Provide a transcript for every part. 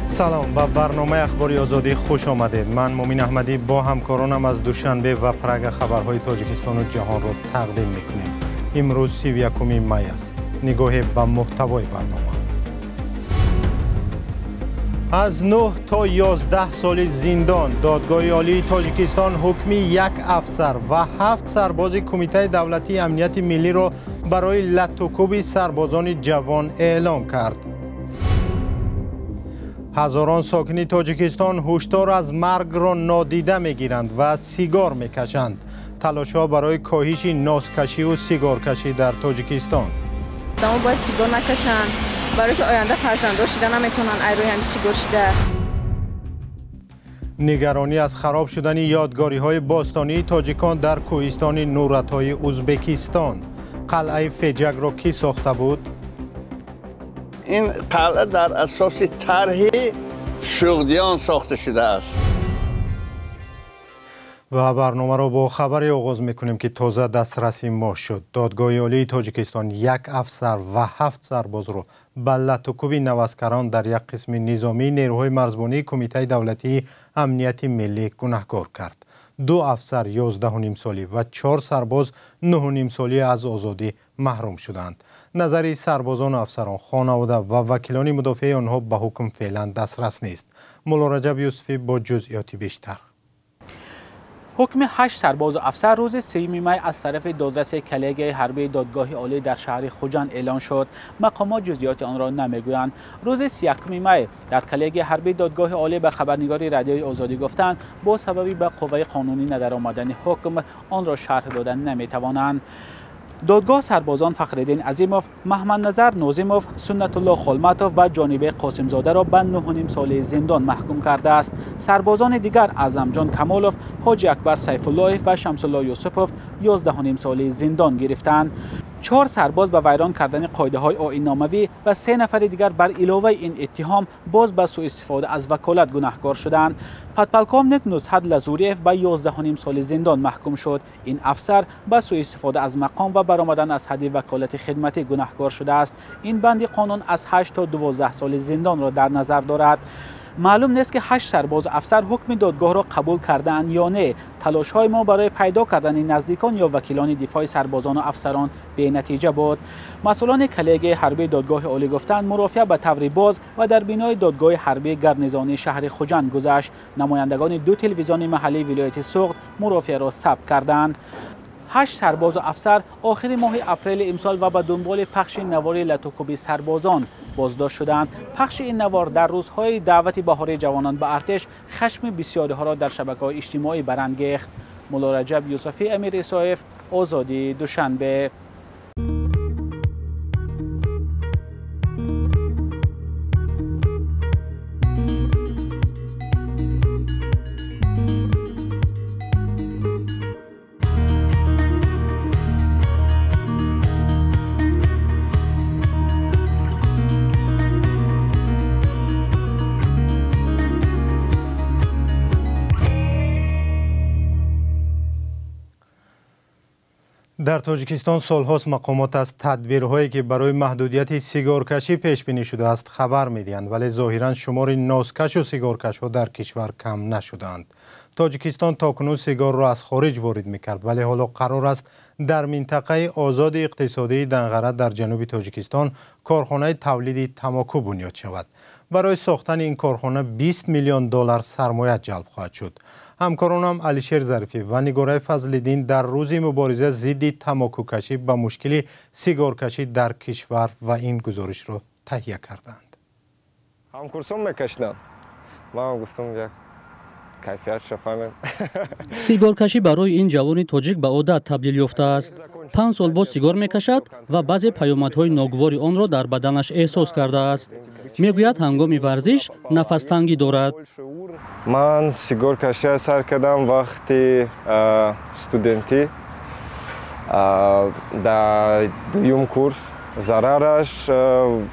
Салом, ба барномаи Ахбори Озодӣ хуш омадед. Ман Мумин Аҳмадӣ бо ҳамкоронам аз Душанбе ва Прага хабарҳои Тоҷикистону ҷаҳонро тақдим мекунем. Имрӯз 31 май аст. Нигоҳе ба муҳтавои барнома. Аз 9 то 11 соли зиндон Додгоҳи Олии Тоҷикистон ҳукми як афсар ва 7 сарбози Кумитаи давлатии амнияти миллиро барои латтукӯби сарбозони ҷавон эълон кард. Ҳазорон сокини Тоҷикистон ҳушдор аз маргро нодида мегиранд ва сигор мекашанд. Талошҳо барои коҳиши нозкашиву сигоркашӣ дар Тоҷикистон. Одамо бояд сигор накашанд, барои ки оянда фарзанддор шида наметавонанд айрӯи ҳами сигор шида. Нигаронӣ аз хароб шудани ёдгориҳои бостонии тоҷикон дар кӯҳистони Нуратҳои Узбекистон. Қалъаи Феҷакро кӣ сохта буд? Ин қалъа дар асоси тарҳи Шуғдиён сохта шудааст. Ва барномаро бо хабаре оғоз мекунем, ки тоза дастраси мо шуд. Додгоҳи Олии Тоҷикистон як афсар ва 7 сарбозро ба латтукӯби наваскарон дар як қисми низомии нерӯҳои марзбонии Кумитаи давлатии амнияти миллӣ гунаҳкор кард. 2 афсар 11.5 солӣ ва 4 сарбоз 9.5 солӣ аз озодӣ маҳрум шуданд. Назари сарбозону афсарон, хонавода ва вакилони мудофиаи онҳо ба ҳукм феълан дастрас нест. Мулло Раҷаб Юсуфӣ бо ҷузъиёти бештар. Ҳукми 8 сарбозу афсар рӯзи 3 май аз тарафи додраси коллегияи ҳарбии Додгоҳи Олӣ дар шаҳри Хуҷанд эълон шуд. Мақомот ҷузъиёти онро намегӯянд. Рӯзи 31 май дар коллегияи ҳарбии Додгоҳи Олӣ ба хабарнигори Радиои Озодӣ гуфтанд, бо сабаби ба қувваи қонунӣ надаромадани ҳукм онро шарҳ дода наметавонанд. Додгоҳ сарбозон Фахриддин Азимов, Маҳмадназар Нозимов, Суннатулло Холматов ва Ҷонибек Қосимзодаро ба 9.5 соли зиндон маҳкум кардааст. Сарбозони дигар Аъзамҷон Камолов, Ҳоҷи Акбар Сайфуллоев ва Шамсулло Юсупов 11.5 соли зиндон гирифтанд. 4 сарбоз ба вайрон кардани қоидаҳои оинномавӣ ва 3 нафари дигар бар иловаи ин иттиҳом боз ба суистифода аз ваколат гунаҳкор шуданд. Подполковник Нузҳат Лазуриев ба 11.5 соли зиндон маҳкум шуд. Ин афсар ба суистифода аз мақом ва баромадан аз ҳадди ваколати хидматӣ гунаҳкор шудааст. Ин банди қонун аз 8 то 12 соли зиндонро дар назар дорад. Маълум нест, ки 8 сарбозу афсар ҳукми додгоҳро қабул кардаанд ё не. Талошҳои мо барои пайдо кардани наздикон ё вакилони дифои сарбозону афсарон бенатиҷа буд. Масъулони коллегияи ҳарбии Додгоҳи Олӣ гуфтанд, мурофиа ба таври боз ва дар бинои Додгоҳи ҳарбии гарнизонии шаҳри Хуҷанд гузашт. Намояндагони 2 телевизиони маҳаллии вилояти Суғд мурофиаро сабт карданд. 8 сарбозу афсар охири моҳи апрели имсол ва ба дунболи пахши навори латтукӯби сарбозон боздошт шуданд. Пахши ин навор дар рӯзҳои даъвати баҳории ҷавонон ба артиш хашми бисёриҳоро дар шабакаҳои иҷтимоӣ барангехт. Мулло Раҷаб Юсуфӣ, Амир Исоев, Озодӣ, Душанбе. Дар Тоҷикистон солҳост мақомот аз тадбирҳое, ки барои маҳдудияти сигоркашӣ пешбинӣ шудааст, хабар медиҳанд, вале зоҳиран шумори нозкашу сигоркашҳо дар кишвар кам нашудаанд. Тоҷикистон то кунун сигорро аз хориҷ ворид мекард, вале ҳоло қарор аст дар минтақаи озоди иқтисодии Данғара дар ҷануби Тоҷикистон корхонаи тавлиди тамоку бунёд шавад. Барои сохтани ин корхона 20 миллион доллар сармоя ҷалб хоҳад шуд. Ҳамкоронам Алишер Зарифӣ ва Нигораи Фазлиддин дар рӯзи мубориза зидди тамокукашӣ ба мушкили сигоркашӣ дар кишвар ва ин гузоришро таҳия карданд. Ҳамкурсон мекашиданд. Ман гуфтам як кайфиятша фаҳмем. Сигоркашӣ барои ин ҷавони тоҷик ба одат табдил ёфтааст. 5 сол боз сигор мекашад ва баъзе паёмадҳои ногувори онро дар баданаш эҳсос кардааст. Мегӯяд, ҳангоми варзиш нафастангӣ дорад. Ман сигоркашия сар кардам вақти студентӣ дар дуюм курс. Зарараш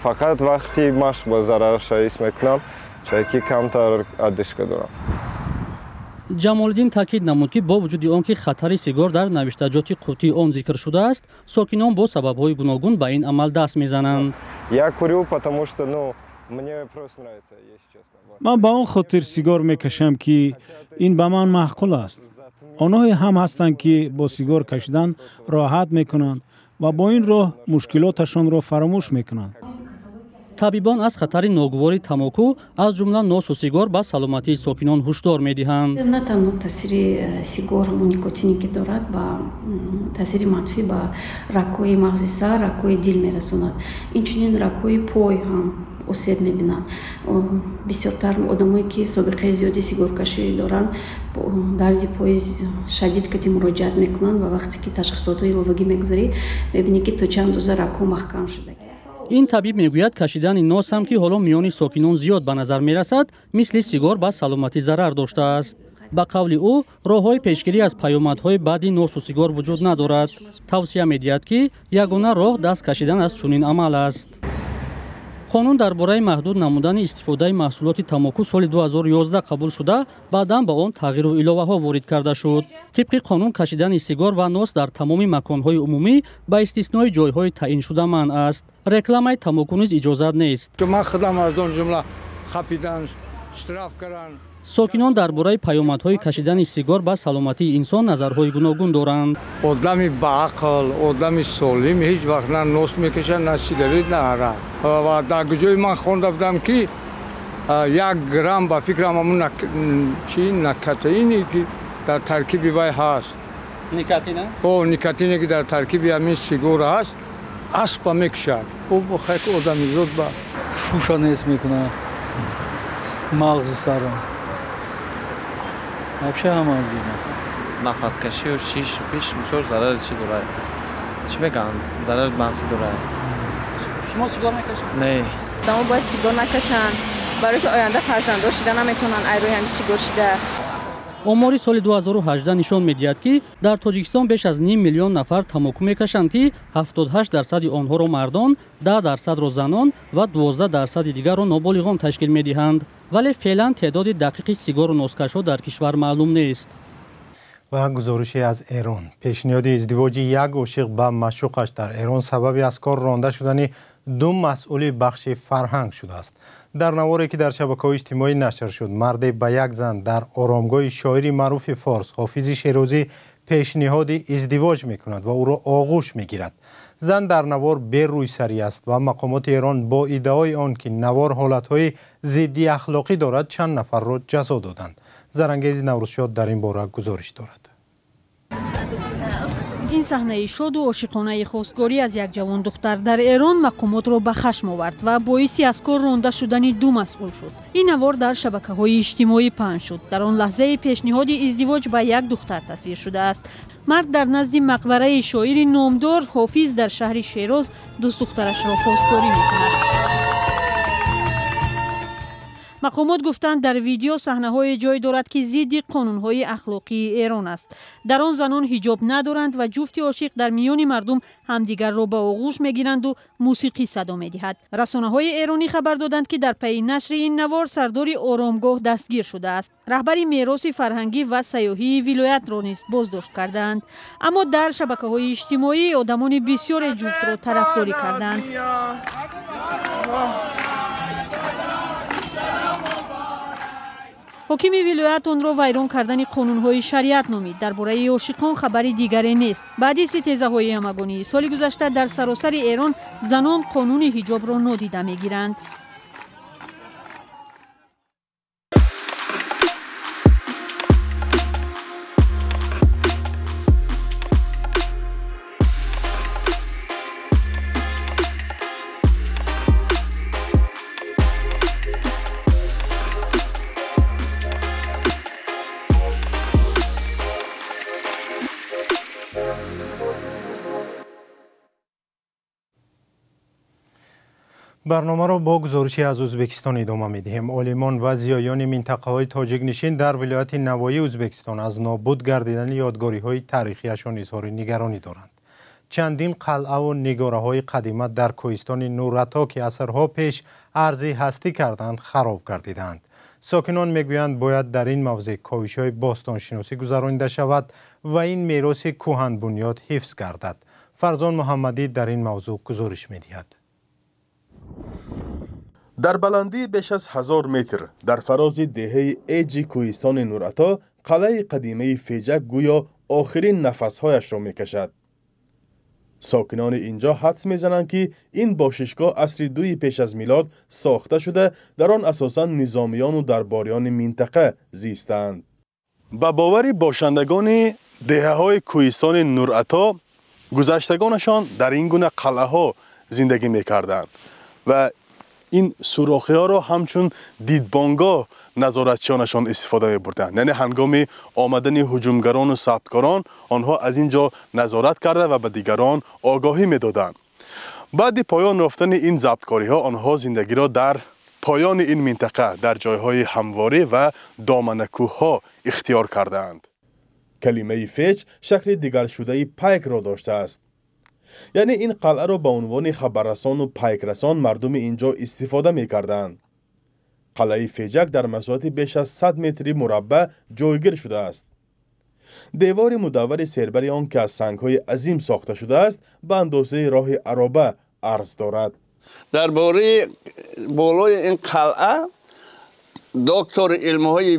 фақат вақти машқ ба зарараша ҳис мекунам, чунки камтар одышка дорам. Ҷамолиддин таъкид намуд, ки бо вуҷуди он ки хатари сигор дар навиштаҷоти қуттии он зикр шудааст, сокинон бо сабабҳои гуногун ба ин амал даст мезананд. Я курю, потому что, ну, Ман ба он хотир сигор мекашам, ки ин ба ман маъқул аст. Онҳое ҳам ҳастанд, ки бо сигор кашидан роҳат мекунанд ва бо ин роҳ мушкилоташонро фаромӯш мекунанд. Табибон аз хатари ногувори тамоку, аз ҷумла носу сигор, ба саломатии сокинон ҳушдор медиҳанд. На танҳо таъсири сигор ҳамон никотине ки дорад, ба таъсири манфӣ ба рагҳои мағзи сар, рагҳои дил мерасонад. Инчунин рагҳои пой ҳам осеб мебинанд. Бисёртар одамое ки собиқаи зиёди сигоркашӣ доранд, дарди пои шадид кати муроҷиат мекунанд ва вақте ки ташхисотҳои иловагӣ мегузарӣ, мебинӣ ки то чанд рӯза рагҳо маҳкам шуда. Ин табиб мегӯяд, кашидани нос ҳам, ки ҳоло миёни сокинон зиёд ба назар мерасад, мисли сигор ба саломатӣ зарар доштааст. Ба қавли ӯ, роҳҳои пешгирӣ аз паёмадҳои баъди носу сигор вуҷуд надорад. Тавсия медиҳад, ки ягона роҳ даст кашидан аз чунин амал аст. Қонун дар бораи маҳдуд намудани истифодаи маҳсулоти тамоку соли 2011 қабул шуда, баъдан ба он тағйиру иловаҳо ворид карда шуд. Тибқи қонун, кашидани сигор ва нос дар тамоми маконҳои умумӣ ба истиснои ҷойҳои таъиншуда манъ аст. Рекламаи тамоку низ иҷозат нест. Ман худам аз он ҷумла хапидан, штраф кардан. Сокинон дар бораи паёмадҳои кашидани сигор ба саломатии инсон назарҳои гуногун доранд. Одами баақл, одами солим ҳеҷ вақт на нос мекашад, на сигарет, на арақ. Ва дар ҷое ман хонда будам, ки 1 грамм, ба фикрам, ҳамун чи никотине ки дар таркиби вай ҳаст. Никотина? О, никотине ки дар таркиби ҳамин сигор ҳаст, аспа мекушад. Ӯ хайк одамизод ба шуша нест мекунад, мағзи сарро. Вообще ҳама нафаскашию шиш пиш бисёр зарари чӣ дорад? Чӣ мегӯянд? Зарари манфӣ дорад. Шумо сигор мекашед? Не. Одамо бояд сигор накашанд, барое ки оянда фарзанддор шида наметавонанд айрӯи ҳами сигор шида. Омори соли 2018 нишон медиҳад, ки дар Тоҷикистон беш аз ним миллион нафар тамоку мекашанд, ки 78% онҳоро мардон, 10%-ро занон ва 12% дигарро ноболиғон ташкил медиҳанд. Вале феълан теъдоди дақиқи сигору носкашҳо дар кишвар маълум нест. Ва гузорише аз Эрон. Пешниҳоди издивоҷи як ошиқ ба маъшуқаш дар Эрон сабаби аз кор ронда шудани ду масъули бахши фарҳанг шудааст. Дар наворе, ки дар шабакаҳои иҷтимоӣ нашр шуд, марде ба як зан дар оромгоҳи шоири маъруфи форс Ҳофизи Шерозӣ пешниҳоди издивоҷ мекунад ва ӯро оғӯш мегирад. Зан дар навор берӯйсарӣ аст ва мақомоти Эрон бо иддаои он, ки навор ҳолатҳои зидди ахлоқӣ дорад, чанд нафарро ҷазо доданд. Зарангези Наврӯзшод дар ин бора гузориш дорад. Ин саҳнаи шоду ошиқонаи хостгорӣ аз як ҷавондухтар дар Эрон мақомотро ба хашм овард ва боиси аз кор ронда шудани ду масъул шуд. Ин навор дар шабакаҳои иҷтимоӣ паҳн шуд. Дар он лаҳзаи пешниҳоди издивоҷ ба як духтар тасвир шудааст. Мард дар назди мақбараи шоири номдор Ҳофиз дар шаҳри Шероз дӯстдухтарашро хостгорӣ мекунад. Мақомот гуфтанд, дар видео саҳнаҳое ҷой дорад, ки зидди қонунҳои ахлоқии Эрон аст. Дар он занон ҳиҷоб надоранд ва ҷуфти ошиқ дар миёни мардум ҳамдигарро ба оғӯш мегиранду мусиқӣ садо медиҳад. Расонаҳои эронӣ хабар доданд, ки дар пайи нашри ин навор сардори оромгоҳ дастгир шудааст. Раҳбари мероси фарҳангӣ ва сайёҳии вилоятро низ боздошт кардаанд. Аммо дар шабакаҳои иҷтимоӣ одамони бисёре ҷуфтро тарафдорӣ карданд. Ҳокими вилоят онро вайрон кардани қонунҳои шариат номид. Дар бораи ошиқон хабари дигаре нест. Баъди ситезаҳои ҳамагонии соли гузашта дар саросари Эрон занон қонуни ҳиҷобро нодида мегиранд. Барномаро бо гузорише аз Ӯзбекистон идома медиҳем. Олимон ва зиёёни минтақаҳои тоҷикнишин дар вилояти Навоии Ӯзбекистон аз нобуд гардидани ёдгориҳои таърихиашон изҳори нигаронӣ доранд. Чандин қалъаву нигораҳои қадима дар кӯҳистони Нурато, ки асрҳо пеш арзи ҳастӣ карданд, хароб гардидаанд. Сокинон мегӯянд, бояд дар ин мавзеъ ковишҳои бостоншиносӣ гузаронида шавад ва ин мероси кӯҳанбунёд ҳифз гардад. Фарзон Муҳаммадӣ дар ин мавзӯъ гузориш медиҳад. Дар баландии беш аз 1000 метр дар фарози деҳаи Эҷи кӯҳистони Нурато қалъаи қадимаи Феҷак гӯё охирин нафасҳояшро мекашад. Сокинони инҷо ҳадс мезананд, ки ин бошишгоҳ асри дуи пеш аз милод сохта шуда, дар он асосан низомиёну дарбориёни минтақа зистаанд. Ба бовари бошандагони деҳаҳои кӯҳистони Нурато, гузаштагонашон дар ин гуна қалъаҳо зиндагӣ мекарданд ва ин сурохиҳоро ҳамчун дидбонгоҳ назоратчиёнашон истифода мебурданд. Яъне ҳангоми омадани ҳуҷумгарону сабткорон онҳо аз ин ҷо назорат карда ва ба дигарон огоҳӣ медоданд. Баъди поён ёфтани ин забткориҳо онҳо зиндагиро дар поёни ин минтақа дар ҷойҳои ҳамворӣ ва доманакӯҳҳо ихтиёр кардаанд. Калимаи феҷ шакли дигаршудаи пайкро доштааст. Яъне ин қалъаро ба унвони хабаррасону пайкрасон мардуми ин ҷо истифода мекарданд. Қалъаи Феҷак дар масоҳати беш аз 100 метри мураббаъ ҷойгир шудааст. Девори мудаввари сербари он, ки аз сангҳои азим сохта шудааст, ба андозаи роҳи ароба арз дорад. Дар бораи болои ин қалъа доктори илмҳои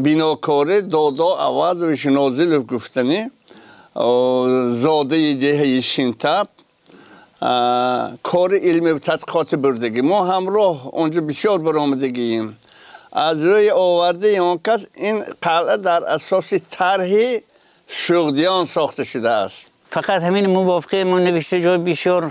бинокорӣ Додо Авазович Нозилов гуфтанӣ, зодаи деҳаи Шинтаб, кори илми тадқиқоти бурдагӣ. Мо ҳамроҳ онҷо бисёр баромадагием. Аз рӯи овардаи он кас ин қалъа дар асоси тарҳи Шуғдиён сохта шудааст. Фақат ҳамин мувофиқи мо навишта ҷой бисёр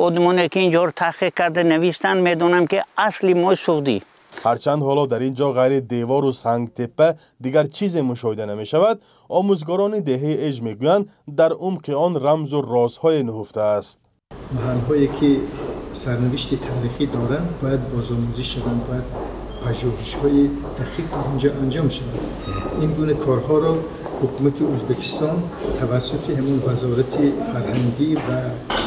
одамоне ки инҷоро таҳқиқ карда навистанд, медонам ки асли мо суғдӣ. Ҳарчанд ҳоло дар ин ҷо ғайри девору сангтеппа дигар чизе мушоҳида намешавад, омӯзгорони деҳаи Эҷ мегӯянд, дар умқи он рамзу розҳое нуҳуфтааст. Маҳалҳое ки сарнавишти таърихӣ доранд, бояд бозомӯзӣ шаванд, бояд пажӯҳишҳои дақиқ дар он ҷо анҷом шаванд. Ин гуна корҳоро ҳукумати Ӯзбекистон тавассути ҳамон вазорати фарҳангӣ ва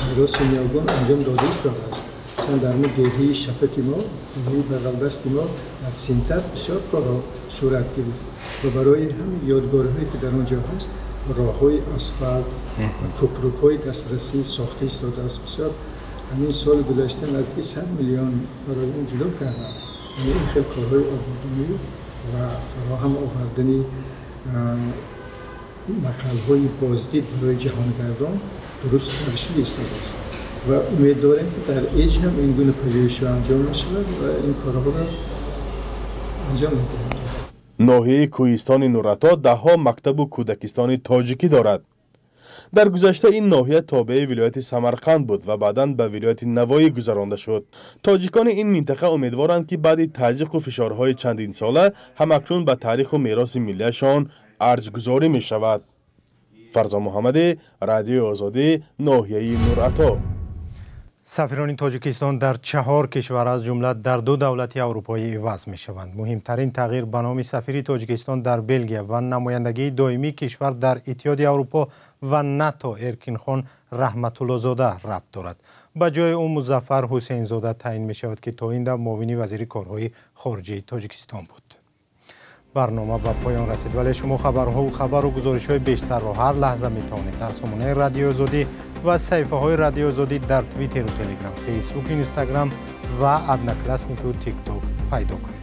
мероси ниёгон анҷом дода истодааст. Чун дар деҳаи Шафати мо, деҳаи бағалдасти мо дар Синтаб бисёр корҳо сурат гирифт ва барои ҳамин ёдгориҳое ки дар он ҷо ҳаст, роҳҳои асфалт ва кӯпрукҳои дастрасӣ сохта истодааст. Бисёр ҳамин соли гузашта наздики 100 миллион барои он ҷудо карданд. Яъне ин хел корҳои ободонӣ ва фароҳам овардани маҳалҳои боздид барои ҷаҳонгардон дуруст карда шуда истодааст ва умед дорем, ки дар Эҷ ҳам ин гуна пажӯҳишҳо анҷом мешавад ва ин корҳоро анҷом медиҳанд. Ноҳияи кӯҳистони Нурато даҳҳо мактабу кӯдакистони тоҷикӣ дорад. Дар гузашта ин ноҳия тобеи вилояти Самарқанд буд ва баъдан ба вилояти Навоӣ гузаронда шуд. Тоҷикони ин минтақа умедворанд, ки баъди тазйиқу фишорҳои чандинсола ҳамакнун ба таъриху мероси миллиашон арҷгузорӣ мешавад. Фарзон Муҳаммадӣ, Радиои Озодӣ, ноҳияи Нурато. Сафирони Тоҷикистон дар 4 кишвар аз ҷумла дар 2 давлати аврупоӣ иваз мешаванд. Муҳимтарин тағйир ба номи сафири Тоҷикистон дар Белгия ва намояндагии доимии кишвар дар Иттиҳоди Аврупо ва НАТО Эркинхон Раҳматуллозода рабт дорад. Ба ҷои ӯ Музаффар Ҳусейнзода таъин мешавад, ки то ин дам муовини вазири корҳои хориҷии Тоҷикистон буд. Барнома ба поён расид, вале шумо хабарҳову хабару гузоришҳои бештарро ҳар лаҳза метавонед дар сомонаи Радиои Озодӣ ва саҳифаҳои Радиои Озодӣ дар Твиттеру Телеграм, Фейсбук, Инстаграм ва Однокласснику Тикток пайдо кунед.